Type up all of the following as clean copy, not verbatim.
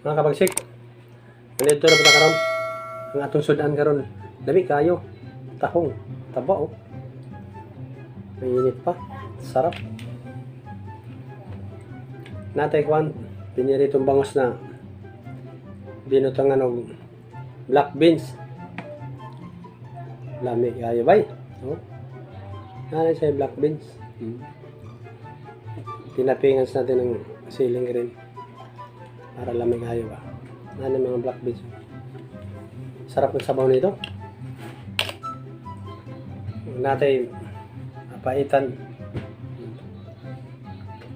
Mga kabagsik, ganito na ba karon? Ang atong sudan karon, dami kayo. Tahong, taba oh. Mainit pa. Sarap. Natay kwan, piniritong bangos na binutangan og black beans. Lami kayo bay. Oh. Nanay siya black beans. Tinapingan natin ng siling green para lami kayo ba. Nanay mga black beans. Sarap ng sabaw nito. Natay apaitan.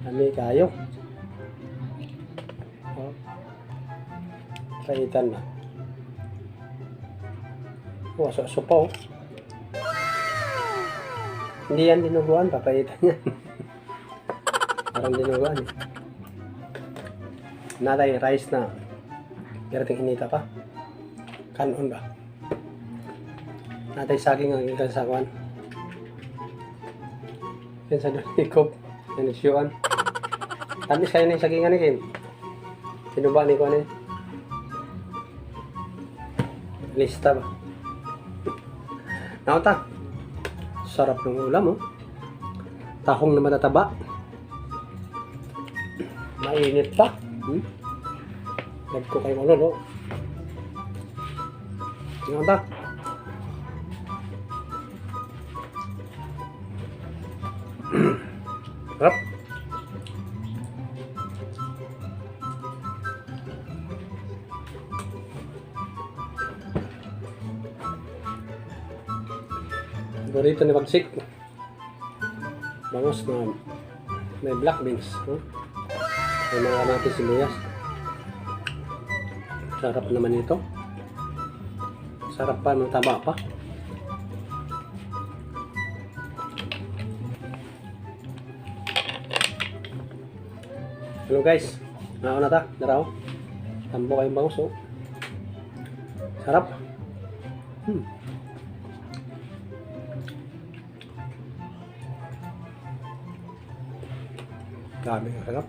Lami kayo. Oh. Paitan na. Oh, aso pa oh. Hindi yan dinuguan, papaitan yan. Parang dinuguan eh. Natay rice na. Pero inita pa. Kanon ba? Natay saging ang gikan sa kwan. Yan sa donikop. Yan isyuan. Tamis kayo na yung sagingan ni Kim. Sinuba ni kwan eh. Lista ba? Nauta. Sarap ng ulam oh. Tahong na matataba. Mainit pa. Nagko kayo ulo, no? Nauta. Sarap. Burrito ni Bagsik. Bangos na may black beans. Huh? May mga kamatis, sibuyas. Sarap naman ito. Sarap pa, mataba pa. Hello guys, nauna ta, naraw. Tambo kayong bangus oh. Sarap. Dami, sarap.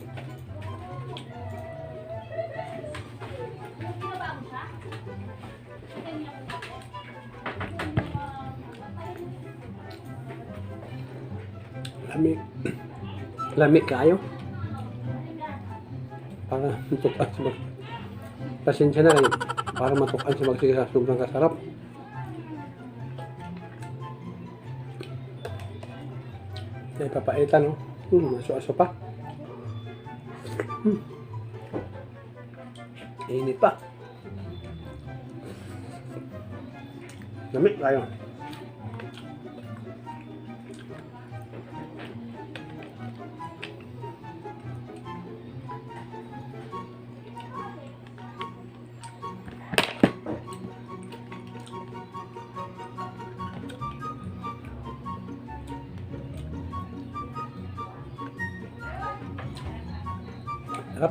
Lami. Lami kayo. Para matukan sa mag... Pasensya na kayo. Para matukan sa magsige sa sobrang kasarap. Ay, papaitan, no? Aso-aso pa. Init pa. Lamig tayo. Sarap.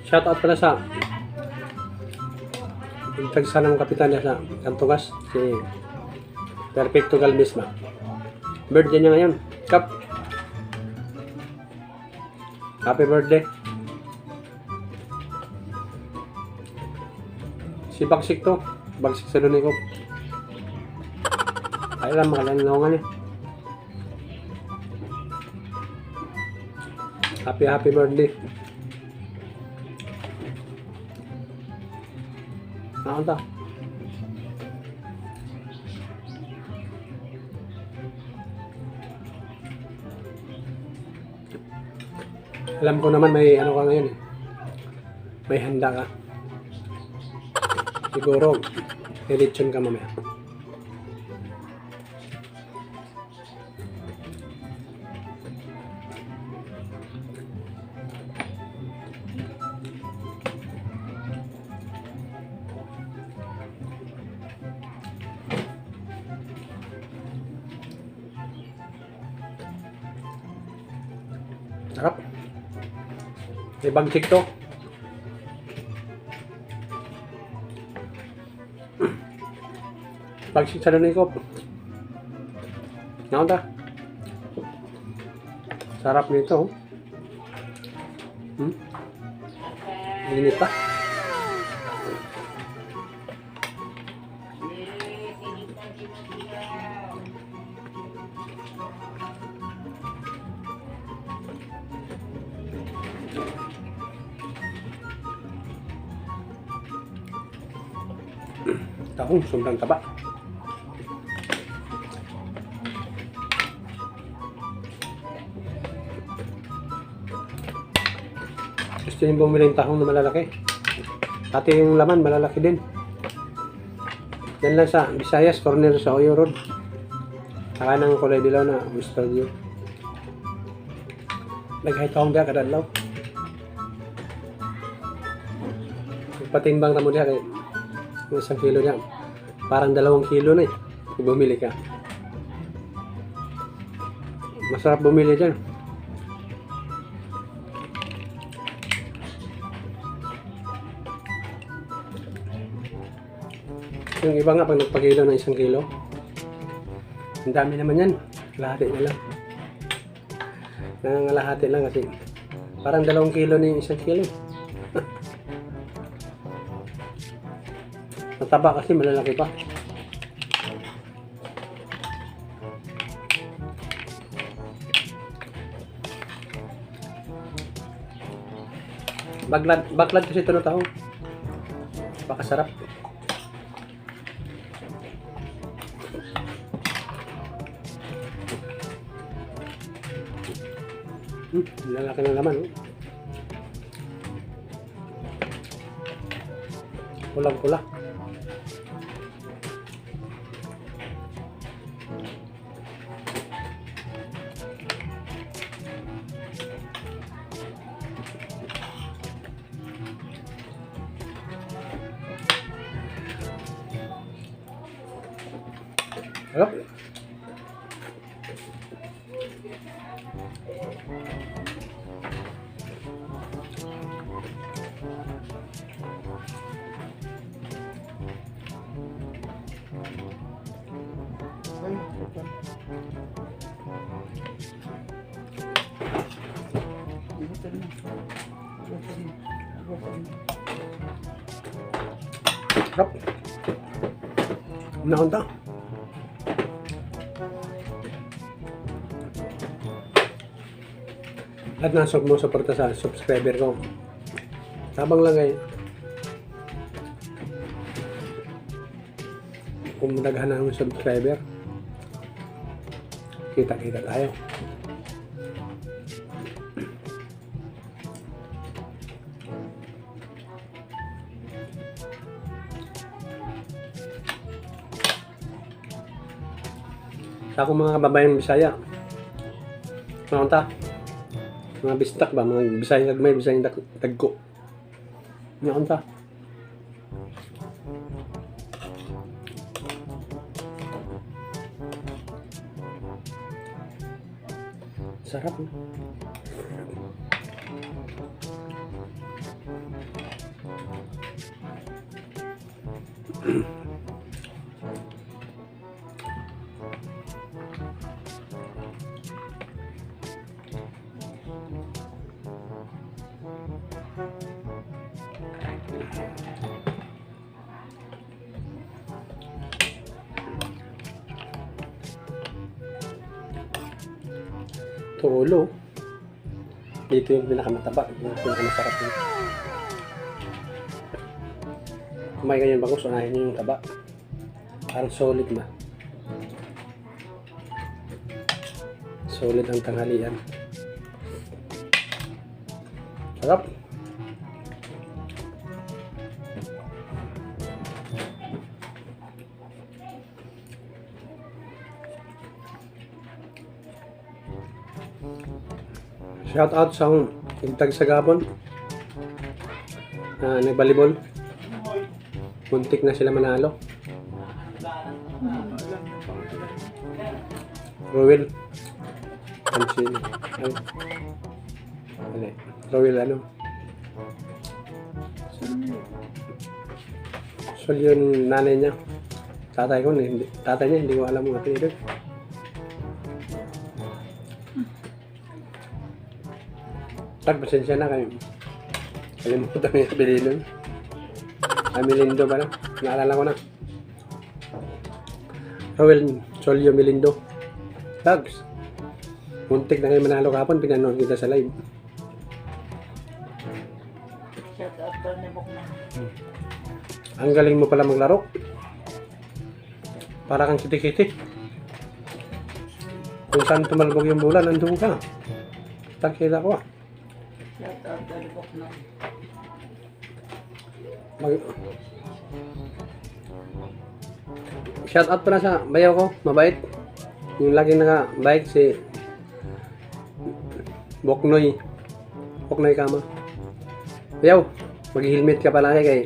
Shout out pala sa tagsa ng kapitan niya sa Cantugas, si Perfecto Galvez ba. Birthday niya ngayon. Kap. Happy birthday. Si Bagsik to. Bagsik sa Lunikop. Ay lang, makalanlongan eh. Happy happy birthday. Nakanta. Alam ko naman may ano ka ngayon eh. May handa ka. Siguro, may lechon ka mamaya. Sarap. May bagsik to. Bagsik sa lunikop. Naon ta? Sarap nito, oh. Init pa. Tahong sobrang taba. Gusto niyo bumili ng tahong na malalaki? Pati yung laman, malalaki din. Yan lang sa Visayas, corner sa Oyo Road. Saka ng kulay dilaw na Whisper View. Naghay tahong diya kada adlaw. Patimbang na mo diya kay yung 1 kilo niya. Parang 2 kilo na eh. Kung bumili ka. Masarap bumili dyan. Yung iba nga pag nagpakilo ng 1 kilo, ang dami naman yan. Kalahati na lang. Nangangalahati lang kasi parang 2 kilo na yung 1 kilo. Mataba kasi, malalaki pa. Baklad, baklad kasi ito na tahong. Baka sarap. Lalaki ng laman. Oh. Pulang-pula. Sarap. Ay, ito. Ito na. Ito na. Ito na. Sarap. Nakunta. Lahat ng sub mo suporta sa subscriber ko. Tabang lang kayo. Kung daghan na ang subscriber, kita-kita tayo. Sa akong mga kababayan Bisaya, mga ta, mga bistak ba, mga Bisaya gagmay, Bisaya tagko. Mga ta. Sarap, no? Ito ulo. Dito yung pinakamataba, yung pinakamasarap yun. Kumain kayo ng bangus, unahin niyo yung taba. Parang solid na. Solid ang tanghalian. Sarap. Shout out sa akong tag sa Gabon. Ah, nagbalibol. Muntik na sila manalo. Hindi ko alam yung pangalan. Ruel. Ano sino? Ay. Mali. Ruel ano? Sunod. So yun nanay niya. Tatay ko, hindi, tatay niya, hindi ko alam ang apelyido. Tag, pasensya na kayo. Kalimutan ko yung apelyido. Ay, Melindo pala. Naalala ko na. Roel Solio Melindo. Tags. Muntik na kayo manalo kahapon, pinanood kita sa live. Shout out daw ni Bukna. Ang galing mo pala maglaro. Para kang kitikiti. Kung saan tumalbog yung bola, nandun ka. Takila ko ah. Shout out daw ni Bukna. Mag... Shout out pala sa bayaw ko, mabait. Yung laging naka-bike si Boknoy. Boknoy Kama. Bayaw, mag-helmet ka palagi kay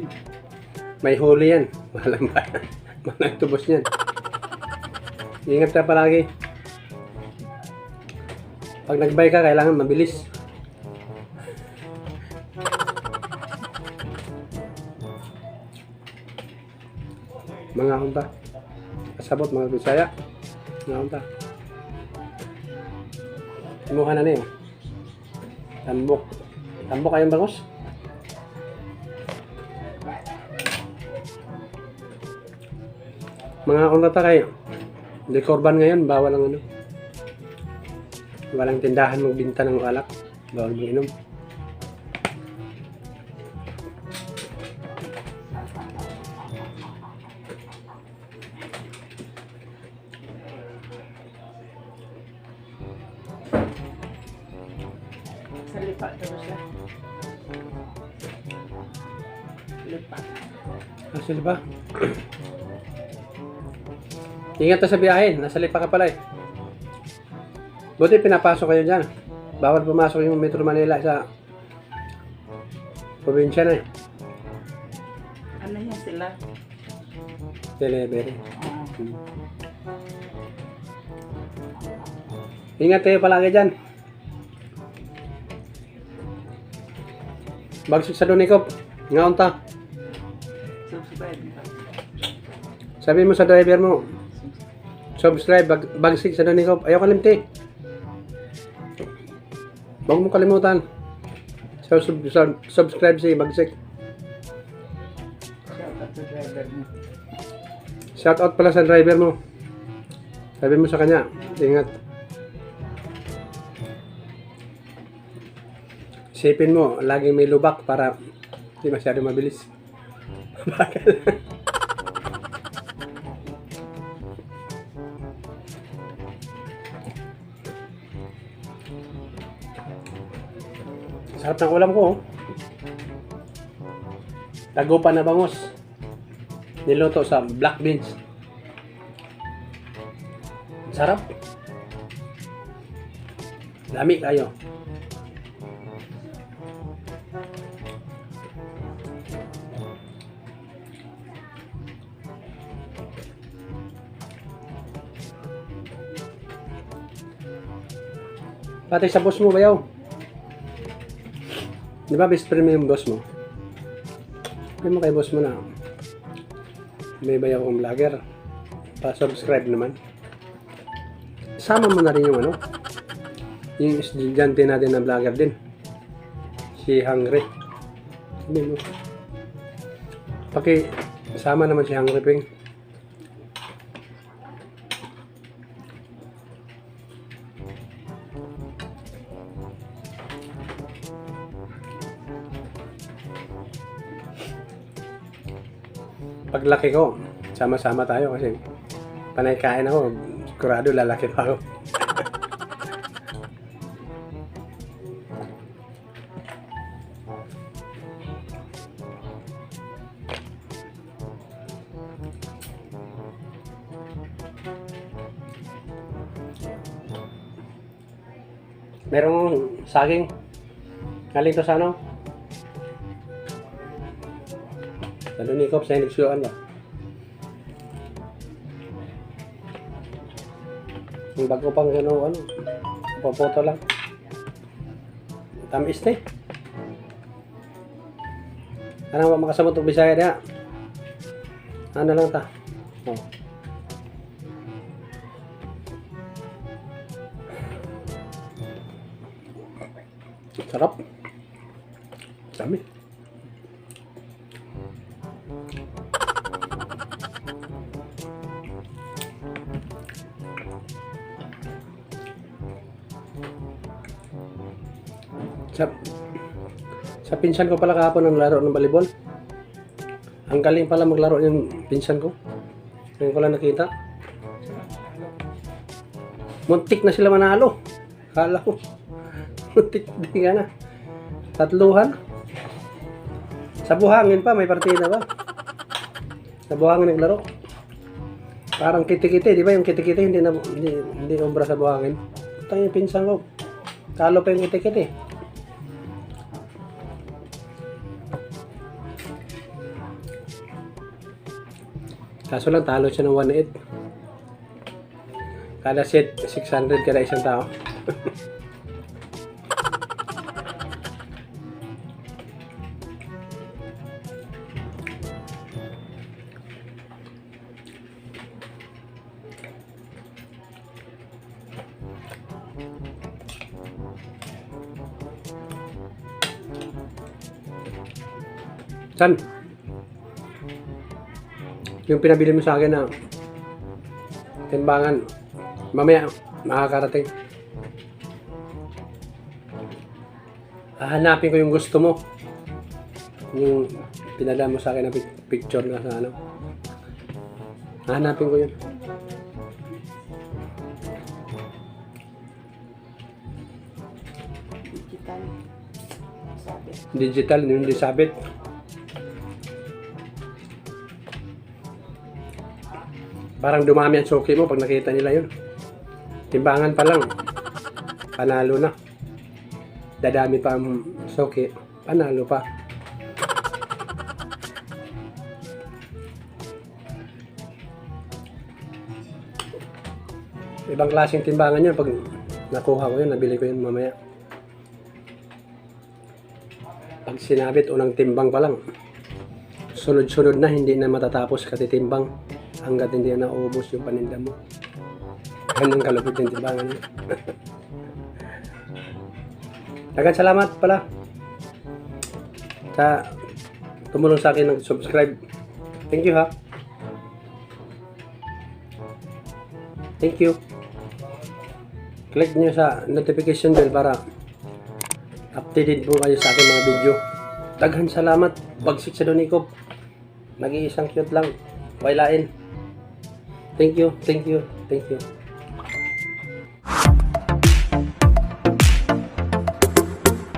may huli yan. Walang ba? Walang tubos niyan. Ingat ka palagi. Pag nag-bike ka, kailangan mabilis. Mga unta. Kasabot mga Bisaya. Mga unta. Mukha na niyo. Tambok. Tambok kayong bangos? Mga unta ta kayo. Hindi korban ngayon, bawal ang ano. Walang tindahan magbinta ng alak. Bawal mag-inom. Sa lipa daw siya. Lipa. Nasa lipa? Ingat ka sa biyahe. Nasa lipa ka pala eh. Buti pinapasok kayo dyan. Bawal pumasok yung Metro Manila sa probinsya na eh. Ano yan sila? Delivery. Oo. Ingat kayo palagi dyan. Bagsik sa Donikop. Ngaon ta. Subscribe ba? Sabi mo sa driver mo, subscribe, bagsik sa Donikop. Ayaw kalimti. Huwag mo kalimutan. So, subscribe si Bagsik. Shout out sa driver mo. Shout out pala sa driver mo. Sabi mo sa kanya, ingat. Isipin mo, laging may lubak para hindi masyado mabilis. Bakit? Sarap ng ulam ko. Oh. Tagupan na bangus. Niluto sa black beans. Sarap. Lami kayo. Pati sa boss mo, bayaw. Di ba best friend mo yung boss mo? Sabi mo kay boss mo na may bayaw akong vlogger. Pa-subscribe naman. Sama mo na rin yung ano, yung estudyante natin na vlogger din. Si Hungry. Sabi mo. Paki, sama naman si Hungry Ping. Paglaki ko, sama-sama tayo kasi panay kain ako, sigurado lalaki pa ako. Merong saging. Galing to sa ano? Sa Lunikop, sa Hinigsuan ba? Yung bago pang ano, ano, papoto lang. Tamis na eh. Kanang wa makasabot og Bisaya diha. Ano lang ta? Oh. Sarap. Dami. Sa pinsan ko pala kahapon ang laro ng volleyball. Ang galing pala maglaro yung pinsan ko. Ngayon ko lang nakita. Muntik na sila manalo. Kala ko. Muntik di ka na. Tatluhan. Sa buhangin pa, may partida ba? Sa buhangin naglaro. Parang kitikiti, di ba? Yung kitikiti hindi na hindi umbra sa buhangin. Putang yung pinsan ko. Talo pa yung kitikiti. Kaso lang talo siya ng 1.8. Kada set, 600 kada isang tao. San? Yung pinabili mo sa akin na timbangan, mamaya makakarating. Hahanapin ko yung gusto mo. Yung pinadala mo sa akin na picture na sa ano. Hahanapin ko yun. Digital. Sabi. Digital, yung disabit. Parang dumami ang suki mo pag nakita nila yun. Timbangan pa lang. Panalo na. Dadami pa ang suki. Panalo pa. Ibang klaseng timbangan yun. Pag nakuha ko yun, nabili ko yun mamaya. Pag sinabit, unang timbang pa lang. Sunod-sunod na, hindi na matatapos katitimbang hanggat hindi na naubos yung paninda mo. Ganun kalupit yung timbangan niya. Daghang salamat pala sa tumulong sa akin nag-subscribe. Thank you, ha. Thank you. Click niyo sa notification bell para updated po kayo sa aking mga video. Daghan salamat. Bagsik sa Donikop. Nag-iisang cute lang. Wailain. Thank you, thank you, thank you.